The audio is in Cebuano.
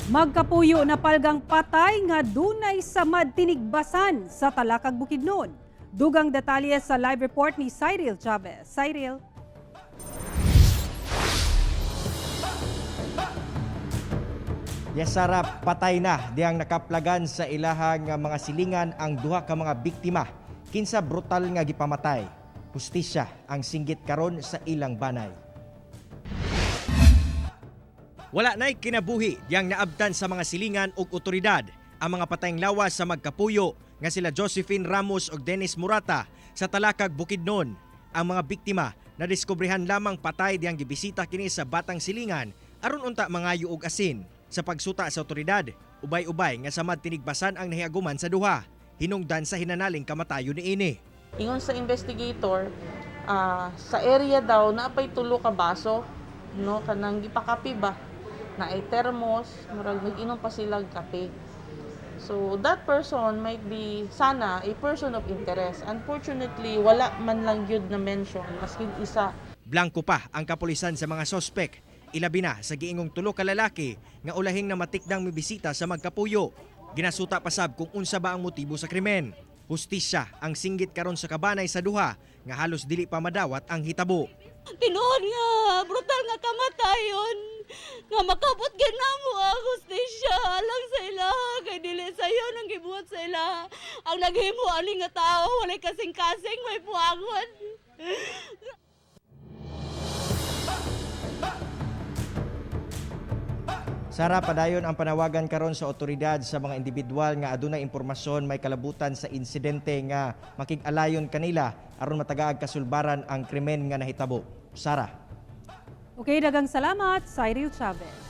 Magkapuyo na palgang patay nga dunay samad tinigbasan sa Talakag, Bukidnon. Dugang detalye sa live report ni Cyril Chavez. Cyril. Yes, Sarah, patay na diyang nakaplagan sa ilahang nga mga silingan ang duha ka mga biktima. Kinsa brutal nga gipamatay. Hustisya ang singgit karon sa ilang banay. Wala na'y kinabuhi diyang naabtan sa mga silingan ug otoridad ang mga patayng lawas sa magkapuyo nga sila Josephine Ramos ug Dennis Murata sa Talakag, Bukidnon. Ang mga biktima nadiskobrehan lamang patay diyang gibisita kini sa Batang Silingan aron unta mangayo og asin. Sa pagsuta sa otoridad, ubay-ubay nga samad tinigbasan ang nahiaguman sa duha, hinungdan sa hinanaling kamatayon niini. Ingon sa investigator, sa area daw naapay tulo ka baso, no, kanang gipakape ba, naay thermos, murag nag-inom pa sila og kape. So that person might be sana a person of interest. Unfortunately, wala man lang gyud na mention maskin isa. Blanko pa ang kapulisan sa mga sospek. Ilabi na sa giingong tulo ka lalaki nga ulahing namatikdang mibisita sa magkapuyo. Ginasuta pasab kung unsa ba ang motibo sa krimen. Hustisya ang singgit karon sa kabanay sa duha nga halos dili pa madawat ang hitabo. Tinuod nga, brutal nga kamatayon. Nga makabot gyud namo ang hustisya alang sa ilaha kay dili sayo nang gibuhat sa ilaha. Ang naghimo ani nga tao walay kasing-kasing, may puangon. Sara, padayon ang panawagan karon sa otoridad sa mga individual nga adunay impormasyon may kalabutan sa insidente nga makig-alayon kanila aron matagaag kasulbaran ang krimen nga nahitabo. Sara. Okay, dagang salamat, Cyril Chavez.